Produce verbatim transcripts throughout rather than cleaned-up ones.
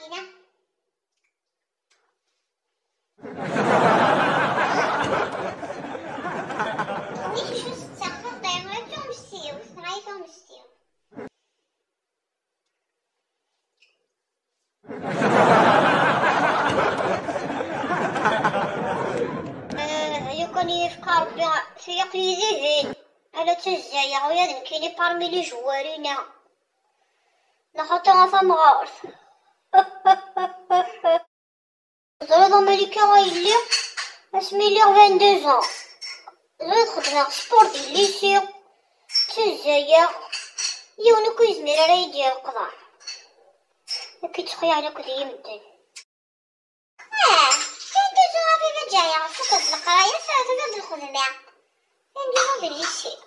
Ina. Wi acu tettaxxeḍ? Tenɣa-yi tumest-iw, tenɣa-yi tumest-iw. Eh, yukan yefka Rebbi, fi aql-i di din. Ala ttazzayeɣ, ula d nekkini parmi les joueurs-ina. Lxaṭi a tamɣart. Teẓriḍ a Malika a yelli, asmi lliɣ vingt-deux ans, ẓriɣ xeddmeɣ sport di lycée, ttazzayeɣ, yiwen ur yezmir ara ad yi-d-yerr aqḍar. Ad k-id-sqeyɛen akk d yimedden. Ah, vingt-deux ans a baba Ǧaya, tfukkeḍ leqraya, tura tufiḍ-d lxedma. Vingt-deux ans di lycée.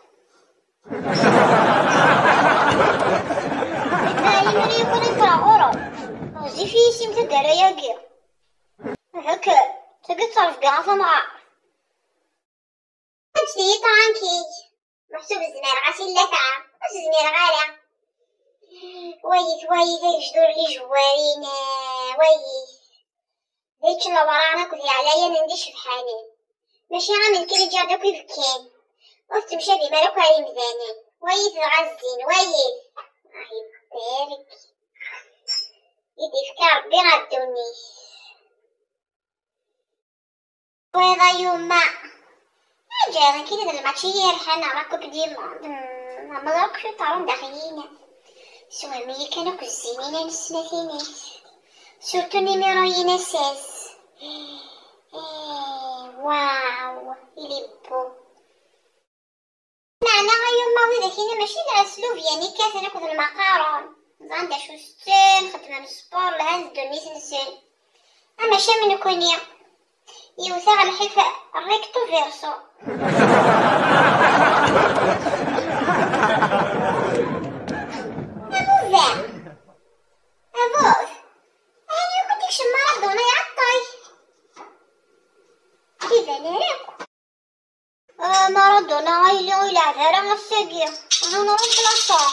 Imir-a yakk ad nekreɣ ɣur-m. Ɣezzif yis-m taggara-agi. Hek, tagi d ttrebga a tamɣart. Ǧǧet-iyi tranquille. Meḥsub zmireɣ-as i llata. Ur s-zmireɣ ara. Wayit, wayit, agejdur n ijewwarin, wayit. D kečč lewṛan akked iɛlayanen d icebḥanen. Mačči am nekkini ǧǧiɣ-d akk ibekkan. Ur tettemcabim ara akk ar imdanen. Wayit dɣa zzin, wayit. Ah, ibarek. I d-ifka Ṛebbi ar ddunit. Wayeḍ a yuma. Aǧayen nekkini d lmačči i yi-yerḥan, neɣ la Coupe du Monde. Hmm, ma ẓriɣ kečč uṭarun daxel-in. Swehmi-yi kan akk zzin-ina n snat-inek. Surtout numéro-ina seize. Eh, waw, il est beau. Meɛna a yuma widak-ina mačči d aslubyan i kkaten akked lmaqarun. Ẓran d acu setten, xeddmen sport, lhan d ddunit-nsen. Amaca am nekkni, yewwet-aɣ lḥif recto verso. A baba! A baba! Ayen yakk i d-ikcem Maradona iɛeṭṭel. Ur iban ara akk. Ah, Maradona a yelli ur yelɛeb ara ass-agi. Anu remplaçant.